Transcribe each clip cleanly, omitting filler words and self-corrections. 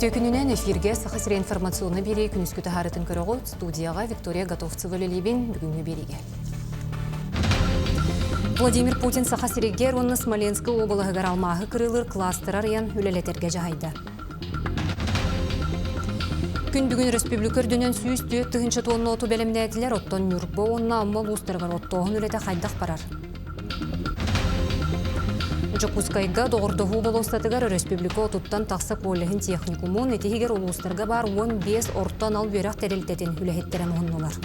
Үтүө күнүнэн эфиргэ Саха сирэ информационнай биэрии күнүскү таһаарытын көрөҕүт. Студияҕа Виктория Готовцева үлэлиибин бүгүҥҥү биэриигэ. Владимир Путин Саха сиригэр уонна Смоленскай уобалаһыгар алмааһы кырыылыыр кластер арыйан үлэлэтэргэ дьаһайда. Күн бүгүн өрөспүүбүлүкэ үрдүнэн 104 тонна оту бэлэмнээтилэр, оттон Ньурба уонна Амма улуустарыгар оттооһун үлэтэ хайдах барар? Дьокуускайга доҕордоһуу болуоссатыгар өрөспүүбүлүкэ отуттан тахса коллеһын техникумун, ити иһигэр улуустарга баар 15 орто анал үөрэх тэрилтэтин үлэһиттэрэ муһуннулар.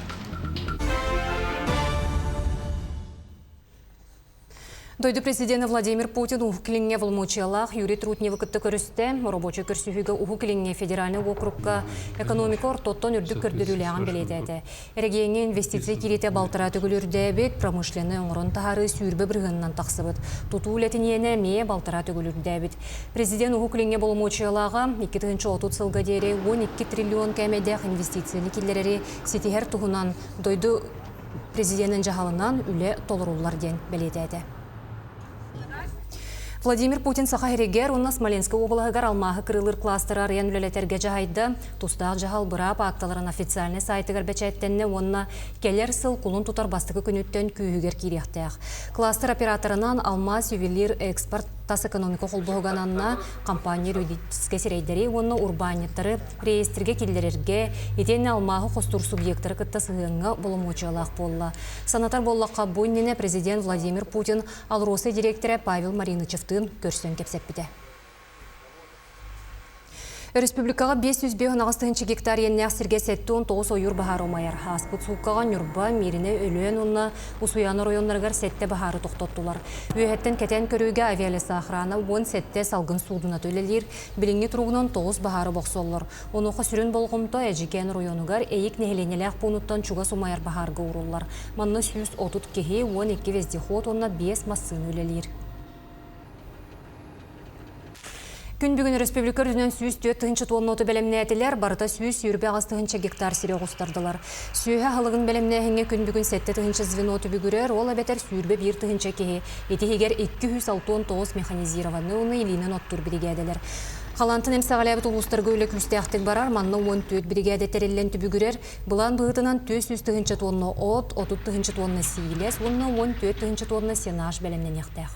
Дойду президенэ Владимир Путин Уһук Илиҥҥэ боломуочуйалаах Юрий Трутневы кытта көрүстэ. Оробуочай көрсүһүүгэ Уһук Илиҥҥэ федеральнай уокурукка экономика ортоттон үрдүк көрдөрүүлээҕин бэлиэтээтэ. Эрэгийиэҥҥэ инвестиция киириитэ балтараа төгүл үрдээбит, промышленнай оҥорон таһаарыы 20 бырыһыанынан тахсыбыт. Тутуу үлэтин иэнэ эмиэ балтараа төгүл үрдээбит. Президент Уһук Илиҥҥэ боломуочуйалааҕа 2030 сылга диэри 12 триллион кээмэйдээх инвестицияны киллэрэри ситиһэр туһунан дойду президенин дьаһалынан үлэ толоруллар диэн бэлиэтээтэ. Владимир Путин Саха сиригэр уонна Смоленскай уобалаһыгар алмааһы кырыылыыр кластеры арыйан үлэлэтэргэ дьаһайда. Тустаах дьаһал быраап аакталарын официальнай сайтыгар бэчээттэннэ уонна кэлэр сыл кулун тутар бастакы күнүттэн күүһүгэр киириэхтээх. Кластер операторынан алмаас ювелир экспорт тас экономика холбоһуга ананна, компания юридическэй сирэйдэри уонна урбаанньыттары реестргэ киллэрэргэ, итиэннэ алмааһы хостуур субъектары кытта сыһыаҥҥа боломуочуйалаах буолла. Санатар буоллахха, бу иннинэ президент Владимир Путин АЛРОСА дириэктэрэ Павел Маринычевтыын көрсөн кэпсэппитэ. Республикаҕа 505 тыһыынча гектар иэннээх сиргэ 79 ойуур баһаара умайар. Ааспыт сууккаҕа Ньурба, Мииринэй, Өлөөн уонна Усуйаана оройуоннарыгар сэттэ баһаары тохтоттулар. Үөһэттэн кэтээн көрүүгэ авиалесоохрана 17 салгын суудуната үлэлиир. Билиҥҥи туругунан тоҕус баһаары бохсоллор. Онуоха сүрүн болҕомто Эдьигээн оройуонугар Эйик нэһилиэнньэлээх пуунуттан чугас умайар баһаарга ууруллар. Манна 130 киһи, 12 вездеход уонна 5 массыына үлэлиир. Күн бүгүн өрөспүүбүлүкэ үрдүнэн 104 тыһыынча туонна оту бэлэмнээтилэр, барыта 128 тыһыынча гектар сири оҕустардылар. Сүөһү аһылыгын бэлэмнээһиҥҥэ күн бүгүн 7 тыһыынча звено түбүгүрэр, ол эбэтэр 21 тыһыынча киһи, ити иһигэр 269 механизированнай уонна илиинэн оттуур биригээдэлэр. Халаантан эмсэҕэлээбит улуустарга үлэ күүстээхтик барар, манна 14 биригээдэ тэриллэн түбүгүрэр, Былаан быһыытынан 400 тыһыынча туонна от, 30 тыһыынча туонна сиилэс уонна 14 тыһыынча туонна сенаж бэлэмнэниэхтээх.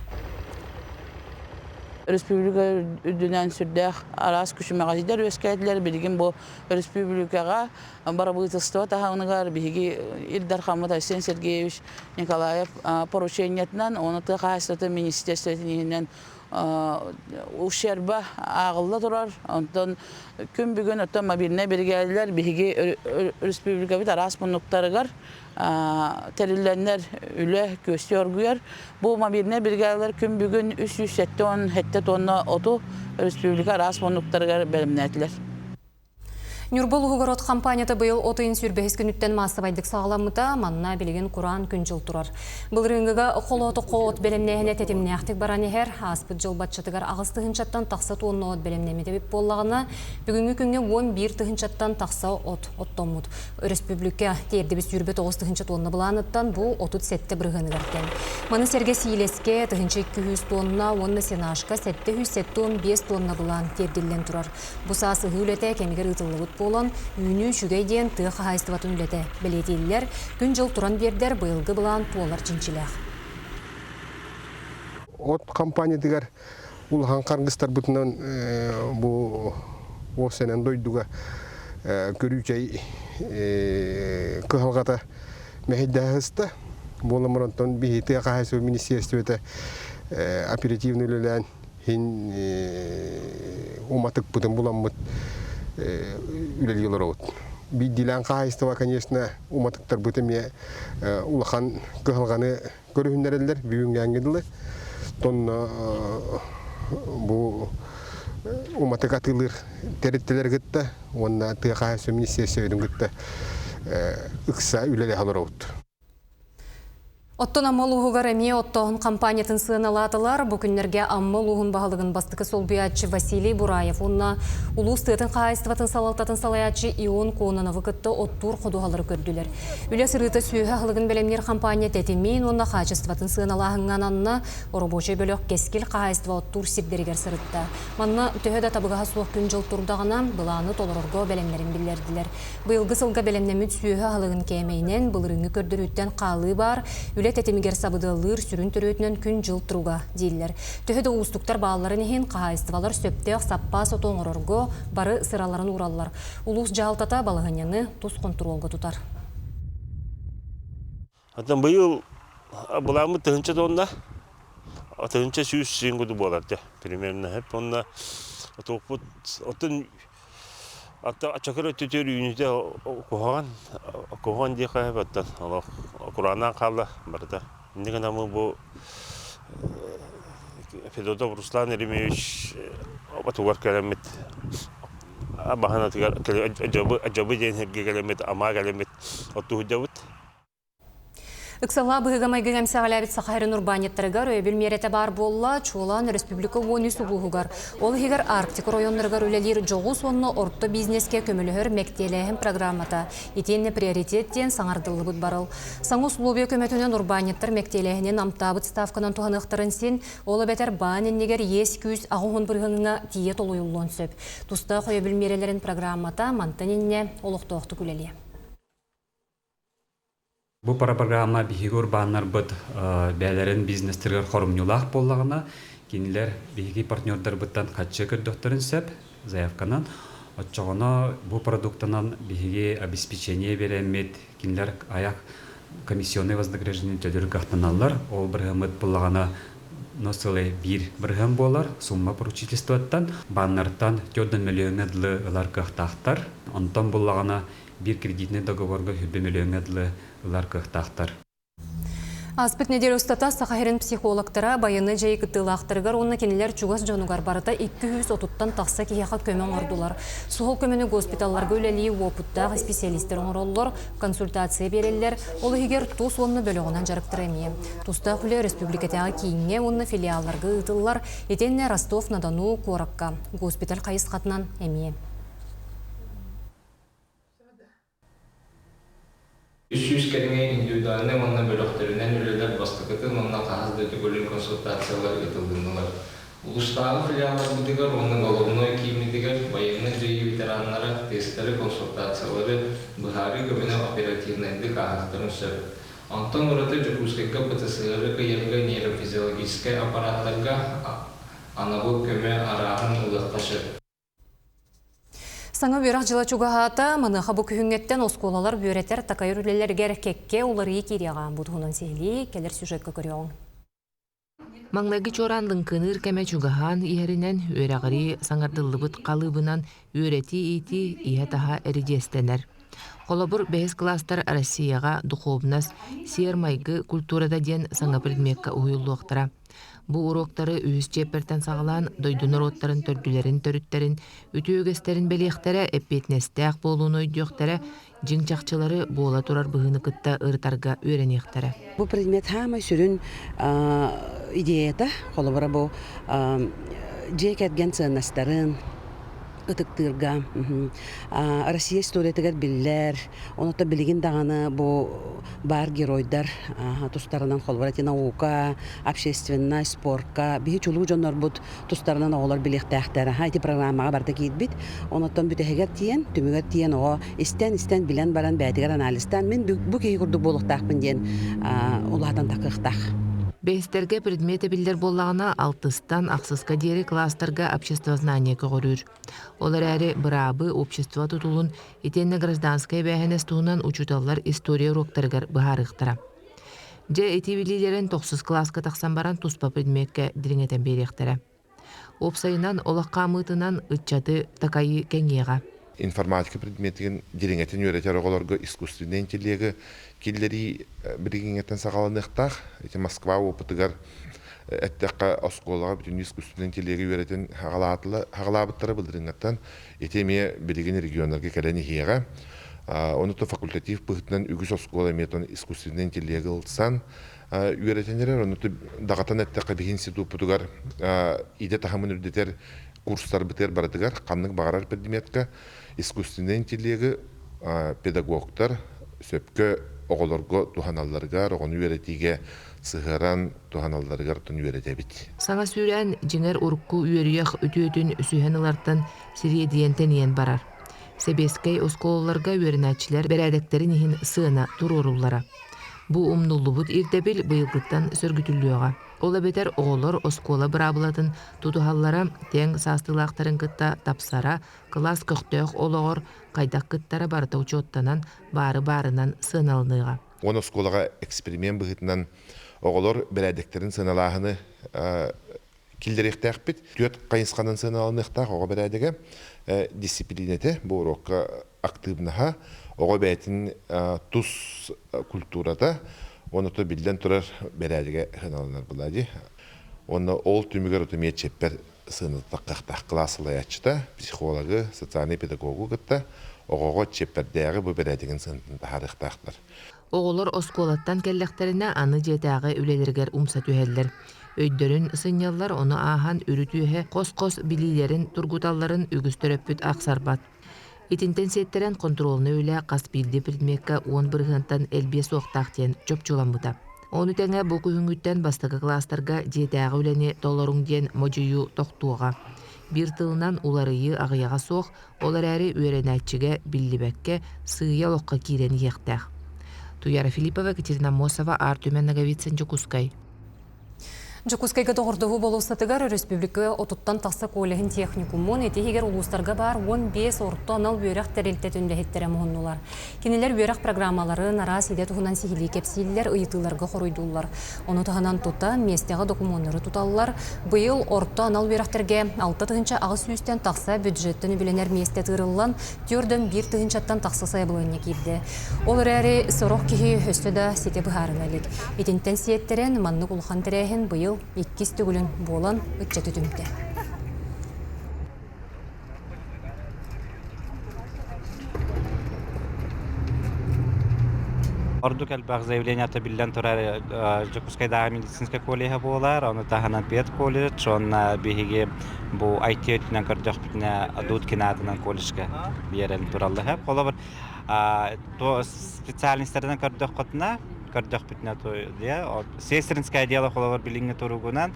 Республика үрдүнэн сүрдээх араас күчүмэҕэйдэр үөскээтилэр. Билигин бу республикаҕа барабыытыстыба таһымыгар биһиги Ил Дархаммыт Айсен Сергеевич Николаев поручениетынан уонна тыа хаһаайыстыбатын министерствотын иһинэн ущерба ааҕылла турар. Онтон күн бүгүн оттон мобильнай биригээдэлэр биһиги республикабыт араас муннуктарыгар тэриллэннэр үлэ күөстүү оргуйар. Бу мобильнай биригээдэлэр күн бүгүн 377 тонна оту республика араас муннуктарыгар бэлэмнээтилэр. Ньурба улууһугар от хампаанньата быйыл от ыйын сүүрбэһис күнүттэн маассабайдык саҕаламмыта, манна билигин кураан күн-дьыл турар. Былырыыҥҥыга холоотоххо от бэлэмнээһинэ тэтимнээхтик баран иһэр. Ааспыт дьыл баччатыгар аҕыс тыһыынчаттан тахса туонна от бэлэмнэммит эбит буоллаҕына, бүгүҥҥү күҥҥэ 11 тыһыынчаттан тахса от оттоммут. Өрөспүүбүлүкэ тиэрдибит 29 тыһыынча туонна былааныттан бу 37 бырыһыаныгар тэҥ. Маны сэргэ сиилэскэ 1200 туонна уонна сенажка 775 туонна былаан тиэрдиллэн турар. Бу саас ыһыы үлэтэ кэмигэр ыытыллыбыт буолан, үүнүү үчүгэй диэн тыа хаһаайыстыбатын үлэтэ бэлиэтииллэр, күн-дьыл туран биэрдэр быйылгы былаан туолар чинчилээх. От компаниятыгар улахан харгыстарбытынан бу уопсайынан дойдуга көрүүчэй кыһалҕата мэһэйдэһэ сыста. Буолан баран биһи тыа хаһаайыстыба министиэристибэтэ оперативно үлэлээн иһин уматыкпытын буламмыт үлэлии олоробут. Биирдиилээн хаһаайыстыба, конечно, уматыктарбыт эмиэ улахан кыһалҕаны көрүһүннэрэллэр бүгүҥҥээҥҥи дылы. Тонна бу уматык атыылыыр тэрилтэлэри кытта уонна тыа хаһаайыстыба министиэристибэтин кытта ыкса үлэлэһэ олоробут. Оттон Амма улууһугар эмиэ оттооһун хампаанньатын сыаналаатылар. Бу күннэргэ Амма улууһун баһылыгын бастакы солбуйааччы Василий Бураев уонна улуус тыатын хаһаайыстыбатын салалтатын салайааччы Ион Кононовы кытта оттуур ходуһалары көрдүлэр. Үлэ сырыыта сүөһү аһылыгын бэлэмниир хампаанньа тэтимин уонна хаачыстыбатын сыаналааһыҥҥа ананна. Оробуочай бөлөх Кэскил хаһаайыстыба оттуур сирдэригэр сырытта. Манна төһө да табыгаһа суох күн-дьыл турдаҕына, былааны толорорго бэлэмнэрин биллэрдилэр. Быйылгы сылга бэлэмнэммит сүөһү аһылыгын кээмэйинэн былырыыҥҥы көрдөрүүттэн хаалыы баар, үлэ тэтимигэр сабыдыаллыыр сүрүн төрүөтүнэн күн-дьыл туруга дииллэр. Төһө да уустуктар баалларын иһин, хаһаайыстыбалар сөптөөх саппаас оту оҥорорго бары сыраларын уураллар. Улуус дьаһалтата балаһыанньаны тус хонтуруолга тутар. Оттон быйыл былааммыт 1000 тонна, 1100 син буолар дьэ, примерно хөп онно туохпут оттон Атта ачакыр өттүтүөр үүнүүтэ куһаҕан, куһаҕан диэххэ сөп оттон олох курааннаан хаалла барыта. Инньэ гынан бу Федотов Руслан Еремеевич отугар кэлэммит баһанатыгар дьабы диэн сиргэ кэлэммит, амаа кэлэммит оттуһуйдабыт. Ыксаллаах быһыыга-майгыга эмсэҕэлээбит Саха сирин урбаанньыттарыгар өйөбүл миэрэтэ баар буолла, чуолаан республика 13 улууһугар, ол иһигэр Арктика оройуоннарыгар үлэлиир дьоҕус уонна орто бизнескэ көмөлөһөр мэктиэлээһин программата, итиэннэ приоритет диэн саҥардыллыбыт барыл. Саҥа условия көмөтүнэн урбаанньыттар мэктиэлээһинин намтаабыт ставканан туһаныахтарын син, ол эбэтэр баан иннигэр иэс-күүс 80 бырыһыаҥҥа тиийэ толуйуллуон сөп. Тустаах өйөбүл миэрэлэрин программата мантан инньэ олохтоохтук үлэлиэ. Бу программа биһиги урбааннарбыт бэйэлэрин бизнестэригэр хорумньулаах буоллаҕына, кинилэр биһиги партнердарбыттан харчы көрдөхтөрүн сөп заявканан. Оччоҕуна бу продуктанан биһиги обеспечение биэрэммит, кинилэр аяк комиссионный вознаграждение төлүүр кыахтаналлар. Ол бырыһыаммыт буллаҕына 0,1% буолар сумма поручительствоттан бааннартан 4 миллиоҥҥа дылы ылар кыахтаахтар. Онтон буллаҕына биир кредитный договорга 20 миллиоҥҥа дылы ылар кыахтаахтар. Ааспыт неделя устата Саха сирин психологтара байыаннай дьайыы кыттыылаахтарыгар уонна кинилэр чугас дьонугар барыта 230-тан тахса киһиэхэ көмө оҥордулар. Суһал көмөнү госпиталларга үлэлии уопуттаах исписэлиистэр оҥороллор, консультация биэрэллэр, ол иһигэр тус уонна бөлөҕүнэн дьарыктара эмиэ. Тустаах үлэ өрөспүүбүлүкэтээҕи кииҥҥэ уонна филиалларга ыытыллар, итиэннэ Ростов-на-Дону куоракка госпиталь хайысхатынан эмиэ. 300 кэриҥэ индивидуальнай уонна бөлөхтөрүнэн үлэлэр бастакытын уонна хаһыс да төгүлүн консультациялар ыытылыннылар. Улуустааҕы филиалларбытыгар уонна головной кииммитигэр байыаннай дьайыы ветераннара тестэри, консультациялары, быһаарыы көмөнү оперативнайдык ааһыахтарын сөп. Онтон ураты Дьокуускайга ПТСР кыйарга нейрофизиологическай аппараттарга анабыл көмө арааһын ылыахха сөп. Саҥа үөрэх дьыла чугаһаата, маныаха бу күһүҥҥэттэн оскуолалар үөрэтэр такайар үлэлэригэр кэккэ уларыйыы киириэҕэ. Бу туһунан сиһилии кэлэр сюжекка көрүөҕүҥ. Маҥнайгы чуораан лыҥкыныыр кэмэ чугаһаан иһэринэн үөрэҕирии саҥардыллыбыт халыыбынан үөрэтии-иитии иһэ-таһа эридьиэстэнэр. Холобур, бэһис кылаастар Россияҕа духовность, сиэр-майгы культурата диэн саҥа предмеккэ уһуйуллуохтара. Бу уруоктары үһүс чиэппэртэн саҕалаан дойду норуоттарын төрдүлэрин төрүттэрин, үтүө үгэстэрин бэлиэхтэрэ, эппиэтинэстээх буолууну өйдүөхтэрэ, дьиҥ чахчылары буола турар быһыыны кытта ырытарга үөрэниэхтэрэ. Бу предмет хаамай сүрүн идеята, холобура бу дьиэ кэргэн сыаннастарын ытыктыырга Россия историятыгар биллэр, онуота билигин даҕаны бу баар геройдар тустарынан холобура наука, общественность, спортка биһи чулуу дьоннорбут тустарынан оҕолор билиэхтээхтэр. Аха ити программаҕа барыта киирбит. Онуттан бүтэһигэр тиийэн, түмүгэр тиийэн оҕо истэн-истэн билэн баран бэйэтигэр анализтаан мин бу киһи курдук буолуохтаахпын диэн улаатан тахыахтаах. Бэһистэргэ предмет эбиллэр буоллаҕына, алтыстан ахсыска диэри класстарга обществознание көҕүрүүр. Ол эрээри быраабы, общество тутулун итиэннэ гражданскай эбээһинэс туһунан учууталлар история уруоктарыгар быһаарыахтара. Дьэ, ити билиилэрин тохсус кылааска тахсан баран туспа предмеккэ дириҥэтэн биэриэхтэрэ. Уопсайынан, олох хаамыытынан ыччаты такайыы кэҥиэҕэ. Информатика предметин дириҥэтин үөрэтэр оҕолорго искусственный интеллеги киллэрии билигиҥҥэттэн саҕаланыахтаах. Ити Москва опытыгар эттэххэ, оскуолаҕа бүтүннүү искусственный интеллеги үөрэтин хаҕалаабыттара былырыыҥҥаттан. Ити эмиэ билигин регионнарга кэлэн иһиэҕэ. Ону то факультатив быһыытынан үгүс оскуола эмиэ искусственный интеллеги ылсан үөрэтэн эрэр. Ону даҕатан эттэххэ, биһи институппутугар идэ таһымын үрдэтэр курстарбытыгар барытыгар ханнык баҕарар предметка искусственный интеллеги педагогтар сөпкө оҕолорго туһаналларыгар, оҕону үөрэтиигэ сыһыаран туһаналларыгар тун үөрэтэбит. Саҥа сүүрээн дьиҥэр урукку үөрүйэх үтүөтүн сүһэн ылартан сириэдийэн тэнийэн барар. Сэбиэскэй оскуолаларга үөрэнээччилэр бэрээдэктэрин иһин сыана туруоруллара. Бу умнуллубут ирдэбил быйылгыттан сөргүтүллүөҕэ. Ол эбэтэр оҕолор оскуола быраабылатын тутуһаллара, тэҥ саастыылаахтарын кытта тапсара, кылаас көхтөөх олоҕор хайдах кыттара барыта учуоттанан, баары баарынан сыаналаныаҕа. Уон оскуолаҕа эксперимент быһыытынан оҕолор бэрээдэктэрин сыаналааһыны киллэриэхтээхпит. Түөрт хайысханан сыаналаныахтаах оҕо бэрээдэгэ, дисциплинэтэ, бу уруокка актыыбынаһа, оҕо бэйэтин тус культурата, уонна биллэн турар бэрээдэгэ сыаналанар буолаа дии. Уонна ол түмүгэр отумиэ чиэппэр сыанатахтаах кылаас салайааччыта, психологы, социальный педагогу кытта оҕоҕо чиэппэрдээҕи бу бэрээдэгин сыанатын таһаарыахтаахтар. Оҕолор оскуолаттан кэллэхтэринэ аны дьиэтээҕи үлэлэригэр умса түһэллэр. Өйдөрүн сынньаллар, ону ааһан үрүт үөһэ хос-хос билиилэрин тургуталларын үгүс төрөппүт ахсарбат. Итинтэн сиэттэрэн хонтуруолунай үлэ хас биирдии предмеккэ 10 бырыһыантан элбиэ суохтаах диэн чопчуламмыта. Ону тэҥэ бу күһүҥҥүттэн бастакы кылаастарга дьиэтээҕи үлэни толоруҥ диэн модьуйуу тохтуоҕа. Биир тылынан уларыйыы аҕыйаҕа суох, ол эрээри үөрэнээччигэ биллибэккэ сыыйа олоххо киирэн иһиэхтээх. Туяра Филиппова, Екатерина Мосова, Артур Ноговицын, Дьокуускай. Дьокуускайга доҕордоһуу болуоссатыгар өрөспүүбүлүкэ 30-тан тахса коллеһын техникумун ити иһигэр улуустарга баар 15 орто анал үөрэх тэрилтэтин үлэһиттэрэ муһуннулар. Кинилэр үөрэх программаларын араас идэ туһунан сиһилии кэпсииллэр, ыйытыыларга хоруйдууллар. Ону таһынан тута миэстэҕэ докумуоннары туталлар. Быйыл орто анал үөрэхтэргэ 6800-тэн тахса бюджеттэн үбүлэнэр миэстэ тыырыллан, 41 тыһыынчаттан тахса сайабылыанньа киирдэ. Ол эрээри сорох киһи өссө да ситэ быһаарына илик. Итинтэн сиэттэрэн маннык улахан тэрээһин быйыл иккис төгүлүн буолан ыччаты түмтэ. Ордук элбэх заявлениета биллэн турар Дьокуускайдааҕы медицинскэй коллеһа буолар, ону таһынан педколледж, уонна биһиги бу IT өттүнэн көрдөхпүтүнэ Дудкин аатынан колледжка биэрэн тураллар. Холобур, специальностарынан көрдөххүтүнэ, көрдөхпүтүнэ сестринское дело холобур билиҥҥи туругунан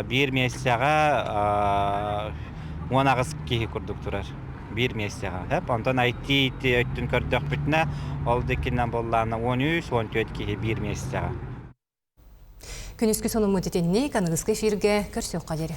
биир миэстэҕэ 18 киһи курдук турар биир миэстэҕэ. Онтон IT өттүн көрдөхпүтүнэ, ол диккинэн буоллаана 13-14 киһи биир миэстэҕэ. Күнүскү сонуммут итинник аныгыскы эфиргэ көрсүөххэ диэри.